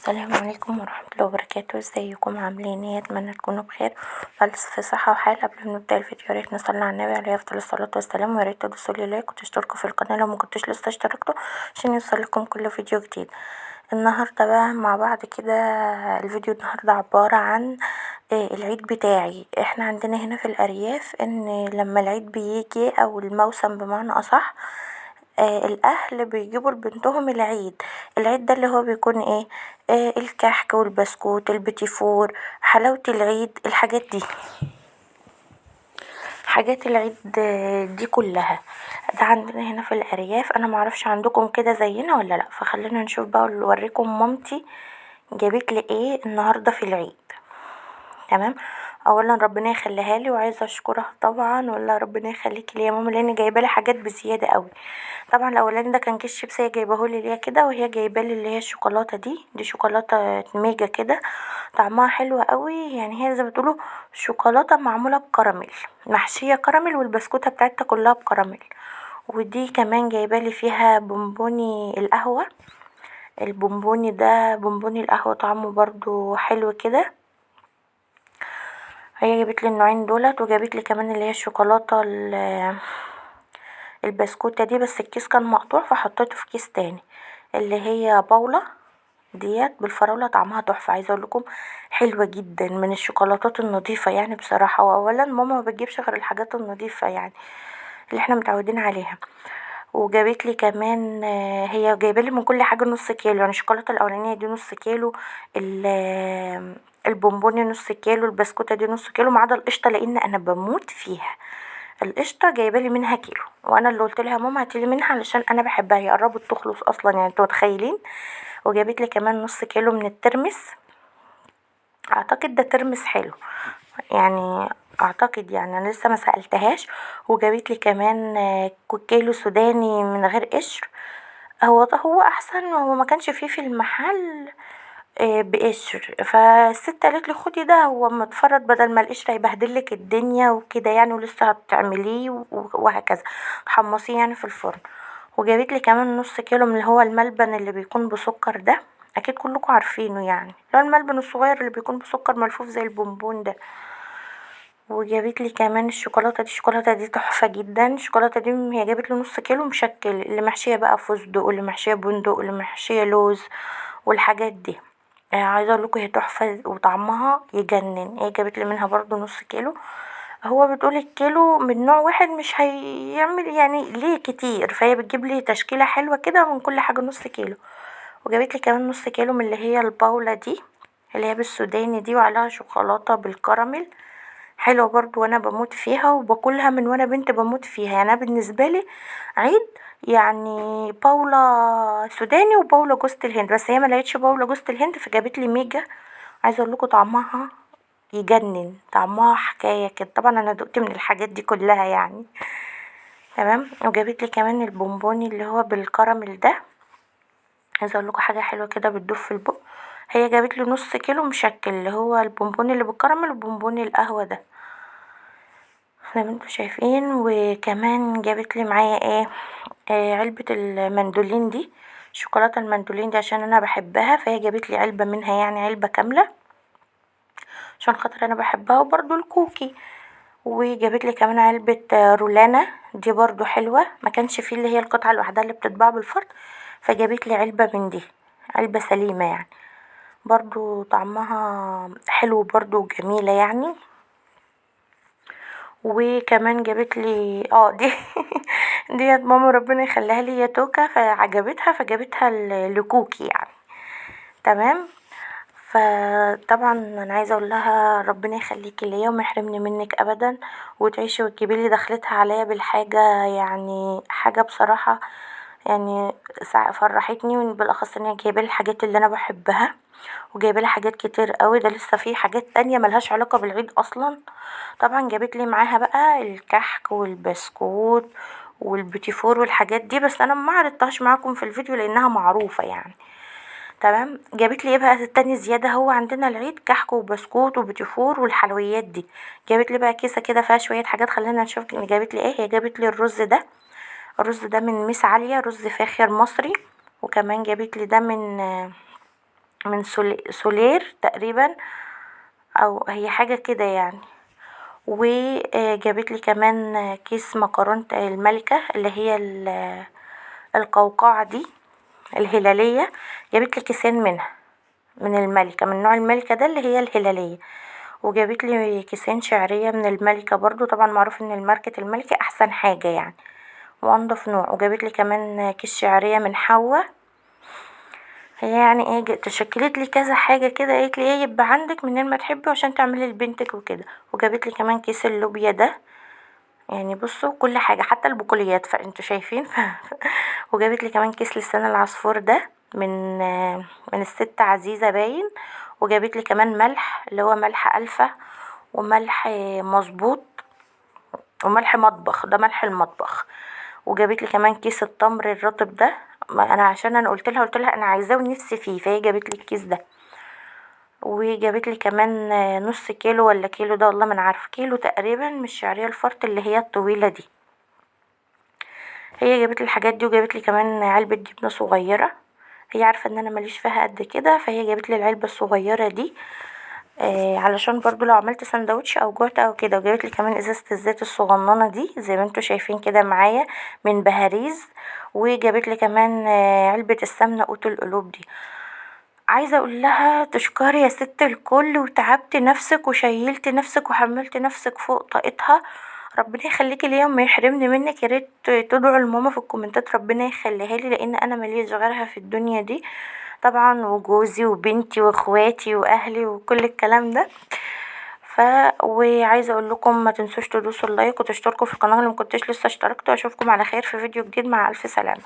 السلام عليكم ورحمة الله وبركاته. ازيكم عاملين ايه؟ اتمنى تكونوا بخير في صحة وحال. قبل ما نبدأ الفيديو يا ريت نصلي على النبي عليه افضل الصلاة والسلام، ويا ريت تدوسوا لي like وتشتركوا في القناة لو ما كنتوش لسه اشتركتوا عشان يوصلكم كل فيديو جديد. النهارده بقى مع بعض كده الفيديو النهارده عبارة عن العيد بتاعي. احنا عندنا هنا في الارياف ان لما العيد بيجي او الموسم بمعنى اصح، الاهل بيجيبوا لبنتهم العيد. العيد ده اللي هو بيكون ايه؟ الكحك والبسكوت البيتيفور حلاوة العيد، الحاجات دي، حاجات العيد دي كلها. ده عندنا هنا في الارياف. انا معرفش عندكم كده زينا ولا لا، فخلينا نشوف بقى اوريكم مامتي جابت لي ايه النهارده في العيد. تمام. اولا ربنا يخليها لي وعايزه اشكرها طبعا، والله ربنا يخليكي لي يا ماما، لان جايبه لي حاجات بزيادة قوي. طبعا الاولاني ده كان كيس شيبسي هي جايبه لي ليا كده، وهي جايبه لي اللي هي الشوكولاتة دي، دي شوكولاتة ميجا كده طعمها حلو قوي، يعني هي زي ما تقولوا شوكولاتة معمولة بكراميل، محشيه كراميل، والبسكوته بتاعتها كلها بكراميل. ودي كمان جايبه لي فيها بونبوني القهوة، البونبوني ده بونبوني القهوة طعمه برضو حلو كده. هي جابت لي النوعين دولت، وجابت لي كمان اللي هي الشوكولاتة البسكوته دي، بس الكيس كان مقطوع فحطيته في كيس تاني، اللي هي باولا ديت بالفراوله طعمها تحفة، عايزه اقول لكم حلوة جدا، من الشوكولاتات النظيفة يعني بصراحة. واولا ماما ما بتجيبش غير الحاجات النظيفة يعني اللي احنا متعودين عليها. وجابت لي كمان، هي جايبه لي من كل حاجة نص كيلو، يعني الشوكولاتة الاولانية دي نص كيلو، البونبوني نص كيلو، البسكوته دي نص كيلو، ما عدا القشطه لان انا بموت فيها. القشطه جايبه لي منها كيلو، وانا اللي قلت لها ماما هاتي لي منها علشان انا بحبها، هي قربت تخلص اصلا يعني انتوا متخيلين. وجابت لي كمان نص كيلو من الترمس، اعتقد ده ترمس حلو يعني، اعتقد يعني انا لسه ما سالتهاش. وجابت لي كمان كيلو سوداني من غير قشر، هو احسن، هو ما كانش فيه في المحل بقشر، فالست قالت لي خدي ده هو متفرد بدل ما القشر هيبهدلك الدنيا وكده يعني، ولسه هتعمليه وهكذا، حمصية يعني في الفرن. وجابت لي كمان نص كيلو من اللي هو الملبن اللي بيكون بسكر ده، اكيد كلكم عارفينه يعني، اللي هو الملبن الصغير اللي بيكون بسكر ملفوف زي البونبون ده. وجابت لي كمان الشوكولاتة دي، الشوكولاتة دي تحفة جدا. الشوكولاتة دي هي جابت لي نص كيلو مشكل، اللي محشيه بقى فستق واللي محشيه بندق واللي محشيه لوز والحاجات دي، عايزه اقول لكم هي تحفة وطعمها يجنن. هي جابت لي منها برضو نص كيلو، هو بتقول الكيلو من نوع واحد مش هيعمل يعني ليه كتير، فهي بتجيب لي تشكيله حلوة كده من كل حاجة نص كيلو. وجابت لي كمان نص كيلو من اللي هي الباوله دي اللي هي بالسوداني دي، وعليها شوكولاتة بالكراميل، حلوة برضو وانا بموت فيها وباكلها من وانا بنت بموت فيها. يعني انا بالنسبة لي عيد يعني باولا سوداني وباولا جوزة الهند، بس هي ما لقيتش باولا جوزة الهند فجابت لي ميجا، عايزه اقول لكم طعمها يجنن، طعمها حكاية كده. طبعا انا دقت من الحاجات دي كلها يعني تمام. وجابت لي كمان البونبوني اللي هو بالكراميل ده، عايزه اقول لكم حاجة حلوة كده بتدوب في البق. هي جابت لي نص كيلو مشكل اللي هو البونبوني اللي بالكراميل وبونبوني القهوة ده زي ما انتم شايفين. وكمان جابت لي معايا ايه، علبة المندولين دي، شوكولاتة المندولين دي عشان انا بحبها، فهي جابت لي علبة منها يعني علبة كاملة عشان خاطر انا بحبها، وبرده الكوكي. وجابت لي كمان علبة رولانا دي برده حلوة، ما كانش فيه اللي هي القطعة لوحدها اللي بتتباع بالفرد، فجابت لي علبة من دي، علبة سليمة يعني برده طعمها حلو برده وجميلة يعني. وكمان جابت لي دي ديت ماما ربنا يخليها لي يا توكا، فعجبتها فجابتها لكوكي يعني تمام. فطبعا انا عايزه اقول لها ربنا يخليكي ليا وما يحرمني منك ابدا، وتعيشي وتجيبي لي دخلتها عليا بالحاجة، يعني حاجة بصراحة يعني فرحتني، وبالاخص ان هي جايبه لي الحاجات اللي انا بحبها، وجايبه لي حاجات كتير قوي، ده لسه في حاجات تانية ملهاش علاقة بالعيد اصلا. طبعا جابت لي معاها بقى الكحك والبسكوت والبيتيفور والحاجات دي، بس انا ما عرضتهاش معاكم في الفيديو لانها معروفة يعني تمام. جابت لي ايه بقى التاني زيادة، هو عندنا العيد كحك وبسكوت وبيتيفور والحلويات دي، جابت لي بقى كيسه كده فيها شوية حاجات، خلينا نشوف جابت لي ايه. هي جابت لي الرز ده، الرز ده من ميس عالية، رز فاخر مصري. وكمان جابت لي ده من من سولير تقريبا، او هي حاجة كده يعني. وجابت لي كمان كيس مكرونه الملكة اللي هي القوقعة دي الهلالية، جابت لي كيسين منها من الملكة، من نوع الملكة ده اللي هي الهلالية. وجابت لي كيسين شعرية من الملكة برضو، طبعا معروف ان الماركة الملكة احسن حاجة يعني وانضف نوع. وجابت لي كمان كيس شعرية من حوا. هي يعني ايه تشكلت لي كذا حاجة كده، قالت لي ايه يبقى عندك منين ما تحبي عشان تعملي لبنتك وكده. وجابت لي كمان كيس اللوبيا ده، يعني بصوا كل حاجة حتى البقوليات، فانتوا شايفين. وجابت لي كمان كيس لسان العصفور ده من الست عزيزه باين. وجابت لي كمان ملح اللي هو ملح الفا، وملح مظبوط، وملح مطبخ، ده ملح المطبخ. وجابت لي كمان كيس التمر الرطب ده، ما انا عشان انا قلت لها انا عايزاه ونفسي فيه، فهي جابت لي الكيس ده. وجابت لي كمان نص كيلو ولا كيلو ده والله ما انا عارفه، كيلو تقريبا من الشعرية الفرط اللي هي الطويلة دي. هي جابت لي الحاجات دي. وجابت لي كمان علبة جبنه صغيرة، هي عارفه ان انا ماليش فيها قد كده، فهي جابت لي العلبة الصغيرة دي علشان برضو لو عملت سندوتش او جوعت او كده. وجابت لي كمان ازازة الزيت الصغننه دي زي ما انتوا شايفين كده معايا من بهاريز. وجابت لي كمان علبة السمنة قوت القلوب دي. عايزه اقول لها تشكري يا ست الكل، وتعبتي نفسك وشيلتي نفسك وحملتي نفسك فوق طاقتها، ربنا يخليكي ليا وما يحرمني منك. يا ريت تدعوا لماما في الكومنتات ربنا يخليها لي، لان انا ماليش غيرها في الدنيا دي طبعا، وجوزي وبنتي واخواتي واهلي وكل الكلام ده. وعايزه اقول لكم ما تنسوش تدوسوا ال like وتشتركوا في القناة لو ما كنتوش لسه اشتركتوا. اشوفكم على خير في فيديو جديد، مع الف سلامه.